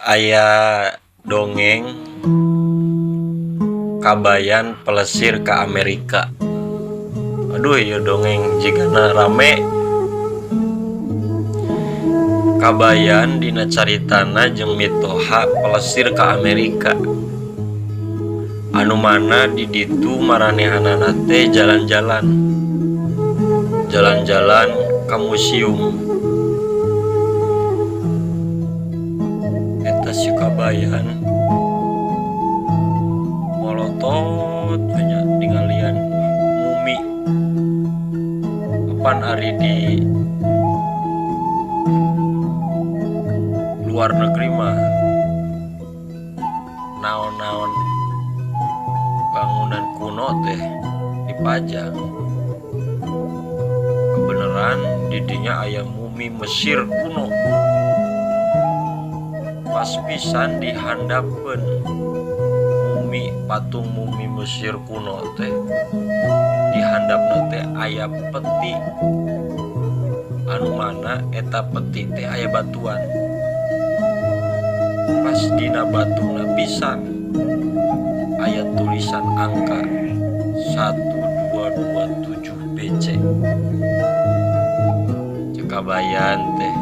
Aya dongeng Kabayan pelesir ka Amerika. Aduh, ieu dongeng jigana rame. Kabayan dina caritana jeung mitoha pelesir ka Amerika. Anu mana di ditu maranehanana teh jalan-jalan. Jalan-jalan ka musium. Eta si Kabayan molotot we nya ningalian mumi. Apan ari di luar negeri mah naon-naon bangunan kuno teh dipajang. Kebeneran di dinya aya mumi Mesir kuno. Pas pisan dihandapeun mumi patung mumi Mesir kuno teh dihandapna teh aya peti anu mana eta peti teh aya batuan. Pas dina batuna pisan aya tulisan angka 1227 BC. Cek Kabayan teh,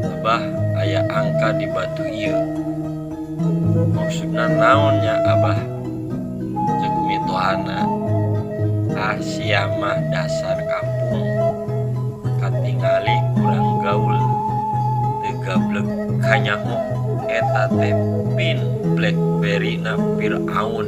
Abah aya angka di batu ieu. Maksudna naon nya Abah? Cek mitohana, ah sia mah dasar kampung. Katingali kurang gaul. Teu gableg kanyaho eta teh pin blackberry na Fir'aun.